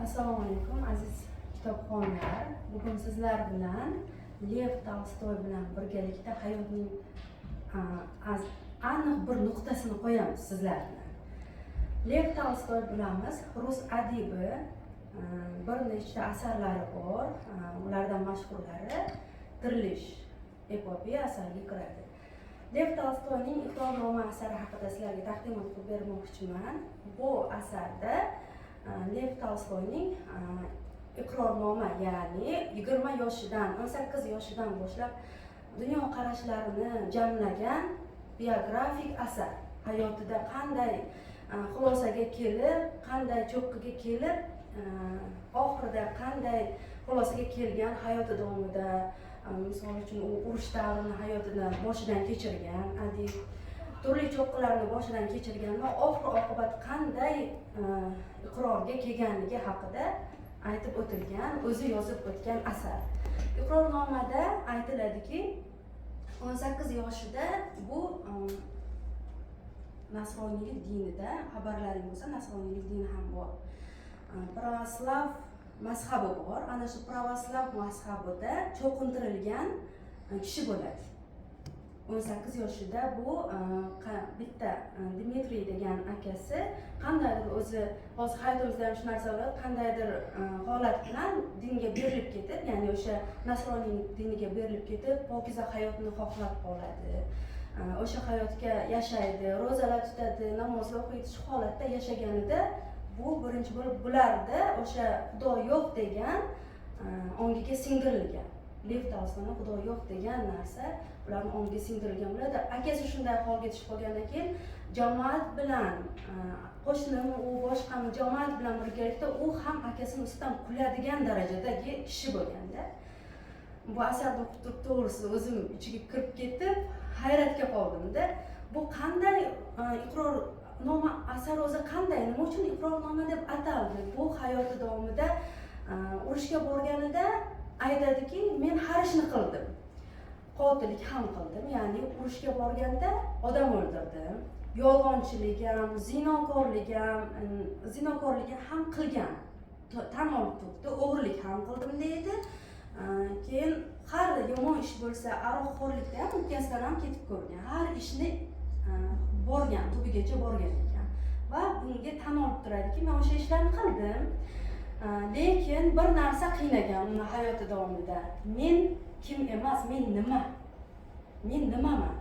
Assalomu alaykum, aziz kitobxonlar. Bugun sizlar bilan Lev Tolstoy bilan birgalikda hayotning aniq bir nuqtasini qo'yamiz sizlar bilan. Lev Tolstoy, bilamiz, rus adibi, bir nechta asarlari bor. Ulardan mashhurlari "Tirilish" epopeya asariga kiradi. Lev Tolstoyning "Iqrornoma" asari haqida sizlarga taqdimot qilib bermoqchiman. Bu asarda Lev Tolstoyning iqrornoma, ya'ni 20 yoshidan, 18 yoshidan boshlab dunyoqarashlarini jamlagan biografik asar. Hayotida qanday xulosaga kelib, qanday cho'qqiga kelib, oxirida qanday xulosaga kelgan hayoti davomida. Misol uchun, u urush davrini hayotida boshidan kechirgan adib, turli cho'qqilarni boshidan kechirgan va oxir oqibat qanday iqrorga kelganligi haqida aytib o'tilgan, o'zi yozib o'tgan asar. Iqrornomada aytiladiki, 18 yoshida bu nasroniylik dinida, xabarlaring bo'lsa, nasroniylik dini ham bor, pravoslav mazhabi bor. Ana shu pravoslav mazhabida cho'qintirilgan kishi bo'ladi. 18 yoshida bu bitta Dmitriy degan akasi qandaydir, o'zi hozir hayotimizda ham shu narsa bo'ladi, qandaydir holat bilan dinga berilib ketib, ya'ni o'sha nasroniy diniga berilib ketib, pokiza hayotni xohlab qoladi. O'sha hayotga yashaydi, ro'zalar tutadi, namozlar o'qiydi. Shu holatda yashaganida bu birinchi bo'lib bularda o'sha Xudo yo'q degan ongiga singdirilgan. Lev Tolstoyni Xudo yo'q degan narsa ularni ongiga singdirilgan bo'ladi. Akasi shunday holga tushib qolgandan keyin jamoat bilan, qo'shnimi u, boshqami, jamoat bilan birgalikda u ham akasini ustidan kuladigan darajadagi kishi bo'lganda, bu asarni o'qib turib, to'g'risi, o'zim ichiga kirib ketib, hayratga qoldimda. Bu qanday iqrornoma asari o'zi, qanday, nima uchun iqrornoma deb ataldi? Bu hayoti davomida urushga borganida aytadiki, men har ishni qildim, qotillik ham qildim, ya'ni urushga borganda odam o'ldirdim, yolg'onchilik ham, zinokorlik ham, zinokorlik ham qilgan, tan olib turibdi. O'g'irlik ham qildim deydi. Keyin har yomon ish bo'lsa, aroqxo'rlikda ham, ukkasidan ham ketib ko'rgan, har ishni borgan, tubigacha borgan ekan va bunga tan olib turadiki, men o'sha ishlarni qildim. Lekin bir narsa qiynagan uni hayoti davomida: men kim emas, men nima, men nimaman,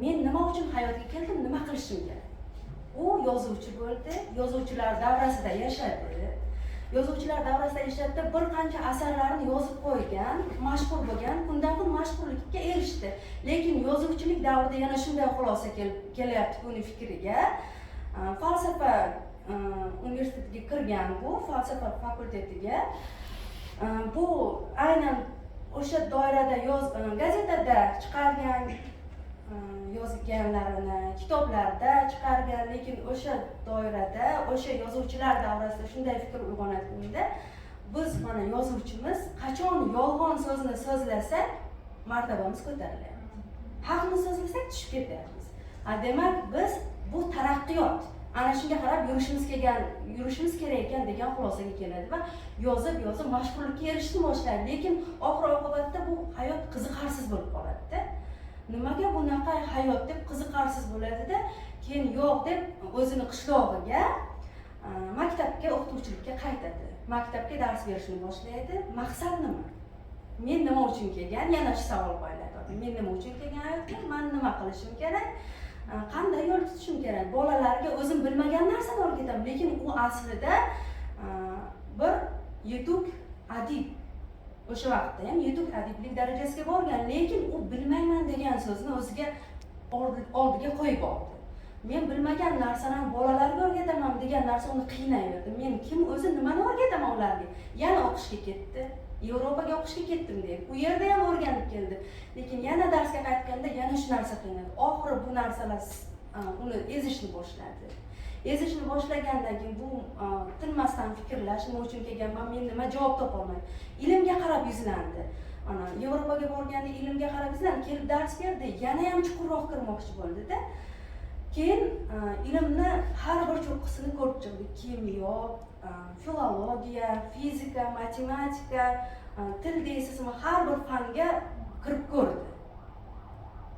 men nima uchun hayotga keldim, nima qilishim kerak? U yozuvchi bo'ldi, yozuvchilar davrasida yashadi. Yozuvchilar davrasida yashadida, bir qancha asarlarni yozib qo'ygan, mashhur bo'lgan, kundan kun mashhurlikka erishdi. Lekin yozuvchilik davrida yana shunday xulosa kelyapti uni fikriga. Falsafa universitetiga kirgan, bu falsafa fakultetiga. Bu aynan o'sha doirada gazetada chiqargan yozganlarini, kitoblarda chiqargan, lekin o'sha doirada, o'sha yozuvchilar davrasida shunday fikr uyg'onadi unda: biz mana yozuvchimiz, qachon yolg'on so'zni so'zlasak, martabamiz ko'tarilyapti, haqni so'zlasak, tushib ketyapmiz. A demak, biz bu taraqqiyot, ana shunga qarab yurishimiz kelgan, yurishimiz kerak ekan degan xulosaga keladi va yozib yozib mashhurlikka erishishni boshlaydi. Lekin oxir oqibatda bu hayot qiziqarsiz bo'lib qoladida. Nimaga bunaqa hayot deb qiziqarsiz bo'ladida, keyin yo'q deb o'zini qishlog'iga, maktabga o'qituvchilikka qaytadi, maktabga dars berishni boshlaydi. Maqsad nima, men nima uchun kelgan, yana shu savol qo'yiladi: men nima uchun kelgan hayotga, man nima qilishim kerak, qanday yo'l tutishim kerak, bolalarga o'zim bilmagan narsani o'rgataman. Lekin u aslida bir yetuk adib, o'sha vaqtda ham yetuk adiblik darajasiga borgan, lekin u "bilmayman" degan so'zni o'ziga oldiga qo'yib oldi. Men bilmagan narsani ham bolalarga o'rgataman degan narsa uni qiynayverdi. Men kim o'zi, nimani o'rgataman ularga? Yana o'qishga ketdi, Yevropaga o'qishga ketdim deb, u yerda ham o'rganib keldi, lekin yana darsga qaytganda yana shu narsa qiynadi. Oxiri bu narsalar uni ezishni boshladi. Ezishni boshlagandan keyin bu tinmasdan fikrlash, nima uchun kelganman men, nima, javob topolmadi, ilmga qarab yuzlandi. Ana Yevropaga borganda ilmga qarab yuzlandi, kelib dars berdi, yana ham chuqurroq kirmoqchi bo'ldida. Keyin ilmni har bir cho'qqisini ko'rib chiqdi: kimyo. Filologiya, fizika, matematika, til deysizmi, har bir fanga kirib ko'rdi,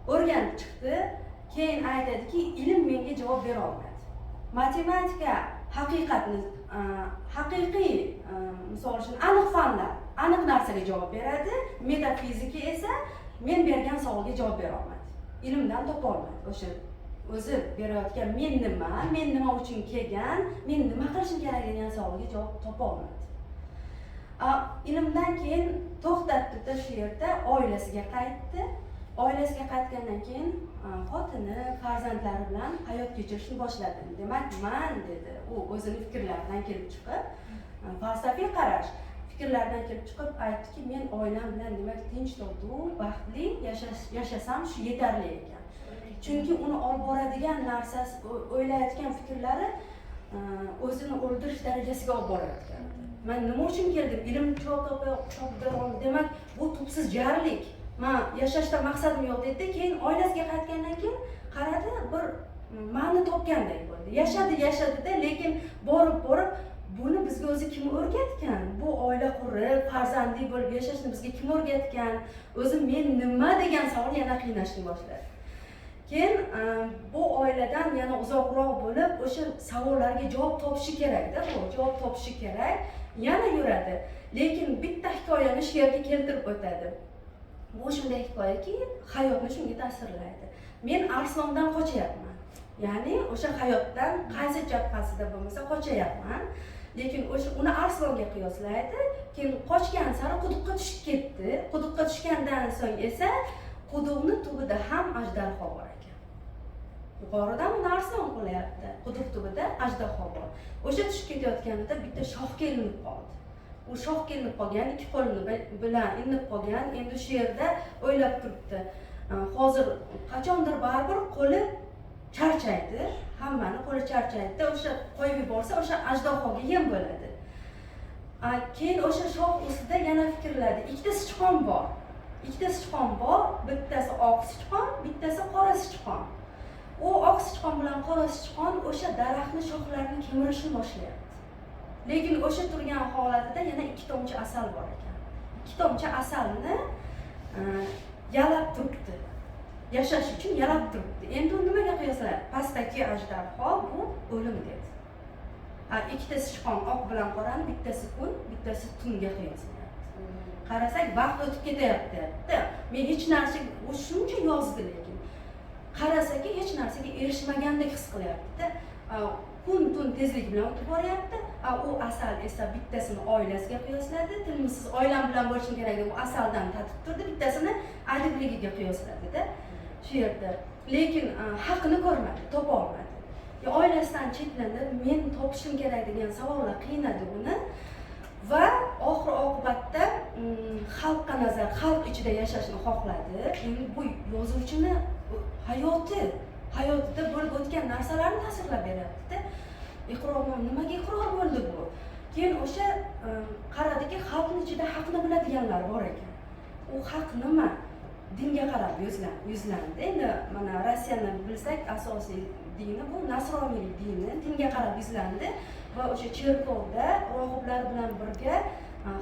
o'rganib chiqdi. Keyin aytadiki, ilm menga javob bera olmadi. Matematika haqiqatni, haqiqiy, misol uchun, aniq fanlar aniq narsaga javob beradi, metafizika esa men bergan savolga javob bera olmadi. Ilmdan topolmadi o'sha o'zi berayotgan men nima, men nima uchun kelgan, men nima qilishim kerak degan savolga javob topolmadi. Ilmdan keyin to'xtatdida, shu yerda oilasiga qaytdi. Oilasiga qaytgandan keyin xotini, farzandlari bilan hayot kechirishni boshladi. Demak, man, dedi u, o'zini fikrlaridan kelib chiqib, falsafiy qarash fikrlaridan kelib chiqib aytdiki, men oilam bilan, demak, tinch totuv, baxtli yashasam, shu yetarli ekan. Chunki uni olib boradigan narsasi, o'ylayotgan fikrlari o'zini o'ldirish darajasiga olib borayotgan. Man nima uchun keldim, ilm topib bera olmadim, demak, bu tubsiz jarlik, man yashashda maqsadim yo'q, dedida. Keyin oilasiga qaytgandan keyin qaradi, bir ma'ni topgandek bo'ldi. Yashadi, yashadida, lekin borib borib buni bizga o'zi kim o'rgatgan, bu oila qurib, farzandli bo'lib yashashni bizga kim o'rgatgan, o'zi men nima degan savol yana qiynashni boshladi. Keyin bu oiladan yana uzoqroq bo'lib, o'sha savollarga javob topishi kerakda, bu javob topishi kerak. Yana yuradi, lekin bitta hikoyani shu yerga keltirib o'tadi. Bu shunday hikoyaki, hayotni shunga ta'sirlaydi. Men arslondan qochyapman, ya'ni o'sha hayotdan qaysi jabhasida bo'lmasa qochyapman, lekin o'sha uni arslonga qiyoslaydi. Keyin qochgan sari quduqqa tushib ketdi. Quduqqa tushgandan so'ng esa quduqni tubida ham ajdarho bor ekan. Yuqoridan uni arslon qo'layapti, quduq tubida ajdarho bor. O'sha tushib ketayotganida bitta shoxga ilinib qoldi. U shoxga ilinib qolgan, ikki qo'lini bilan ilinib qolgan. Endi shu yerda o'ylab turibdi, hozir qachondir baribir qo'li charchaydi, hammani qo'li charchaydida, o'sha qo'yib yuborsa, o'sha ajdahoga yem bo'ladi. Keyin o'sha shox ustida yana fikrladi. Ikkita sichqon bor, ikkita sichqon bor, bittasi oq sichqon, bittasi qora sichqon. U oq sichqon bilan qora sichqon o'sha daraxtni shoxlarini kemirishni boshlayapti, lekin o'sha turgan holatida yana ikki tomchi asal bor ekan. Ikki tomchi asalni yalab turibdi, yashash uchun yalab turibdi. Endi u nimaga qiyoslanadi? Pastdagi ajdarho bu o'lim dedi. Ikkita sichqon, oq bilan qorani, bittasi kun, bittasi tunga qiyoslayapti. Qarasak, vaqt o'tib ketyapti deyapti. Men hech narsa, u shuncha yozdi, lekin qarasaki, hech narsaga erishmagandek his qilyaptida. Kun tun tezlik bilan o'tib boryapti. U asal esa bittasini oilasiga qiyosladi, tinimsiz oilam bilan bo'lishim kerak deb u asaldan tatib turdi. Bittasini adibligiga qiyosladida shu yerda, lekin haqini ko'rmadi, topa olmadi. Oilasidan chetlanib, men topishim kerak degan savollar qiynadi uni va oxir oqibatda xalqqa nazar, xalq ichida yashashni xohladi. Endi bu yozuvchini hayotida bo'lib o'tgan narsalarni tasvirlab beryaptida. Iqror, nimaga iqror bo'ldi bu? Keyin o'sha qaradiki, xalqni ichida haqni biladiganlar bor ekan. U haq nima? Dinga qarab yuzlandi. Endi mana Rossiyani bilsak, asosiy dini bu nasroniylik dini. Dinga qarab yuzlandi va o'sha cherkovda rohiblar bilan birga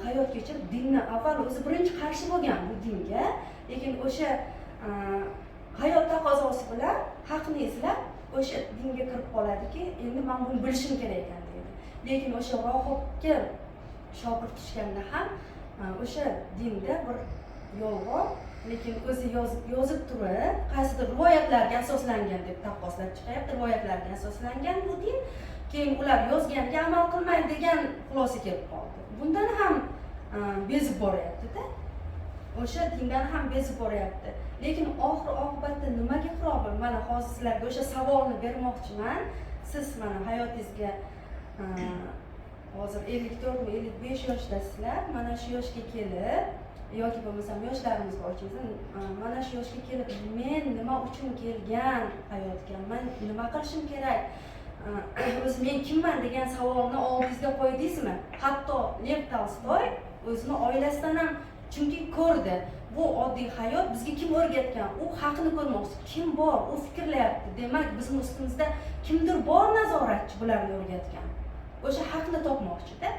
hayot kechirib, dinni avval o'zi birinchi qarshi bo'lgan bu dinga, lekin o'sha hayot taqozosi bilan haqni izlab o'sha dinga kirib qoladiki, endi man buni bilishim kerak ekan deydi. Lekin o'sha rohibga shogird tushganda ham o'sha dinda bir yolg'on, lekin o'zi yozib turib, qaysidir rivoyatlarga asoslangan deb taqqoslab chiqyapti. Rivoyatlarga asoslangan bu din, keyin ular yozganiga amal qilmaydi degan xulosa kelib qoldi. Bundan ham bezib boryaptida, o'sha dindan ham bezib boryapti. Lekin oxir oqibatda nimaga iqror bo'ldi? Mana hozir sizlarga o'sha savolni bermoqchiman. Siz mana hayotingizga hozir 54mi, 55 yoshdasizlar. Mana shu yoshga kelib, yoki bo'lmasam yoshlarimiz bor ichimizda, mana shu yoshga kelib, men nima uchun kelgan hayotga, man nima qilishim kerak, o'zi men kimman degan savolni oldingizga qo'ydingizmi? Hatto Lev Tolstoy o'zini oilasidan ham, chunki ko'rdi, bu oddiy hayot bizga kim o'rgatgan, u haqni ko'rmoqchi, kim bor, u fikrlayapti, demak, bizni ustimizda kimdir bor nazoratchi, bularni o'rgatgan. O'sha haqni topmoqchida.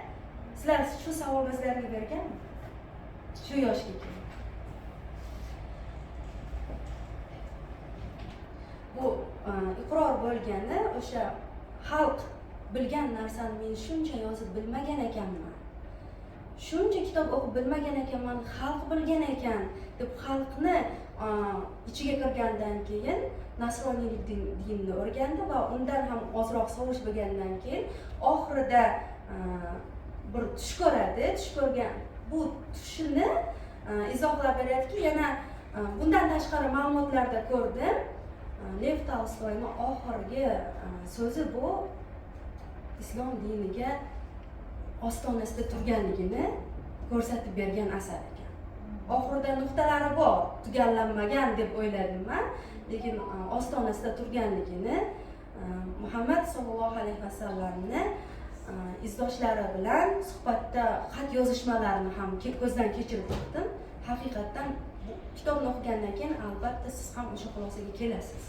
Sizlar shu savolni o'zlaringga berganmi? Shu yoshga kelib. Bu iqror bo'lgani o'sha xalq bilgan narsani men shuncha yozib bilmagan ekanman, shuncha kitob o'qib bilmagan ekanman, xalq bilgan ekan deb xalqni ichiga kirgandan keyin nasroniylik dinini o'rgandi va undan ham ozroq sovish bo'lgandan keyin oxirida bir tush ko'radi. Tush ko'rgan bu tushini izohlab beradiki, yana bundan tashqari ma'lumotlarda ko'rdim, Lev Tolstoyning oxirgi so'zi bu islom diniga ostonasida turganligini ko'rsatib bergan asar ekan. Oxirida nuqtalari bor, tugallanmagan deb o'yladim man, lekin ostonasida turganligini Muhammad sollallohu alayhi vasallamni izdoshlari bilan suhbatda xat yozishmalarini ham ko'zdan kechirib chiqdim. Haqiqatdan bu kitobni o'qigandan keyin albatta siz ham o'sha xulosaga kelasiz.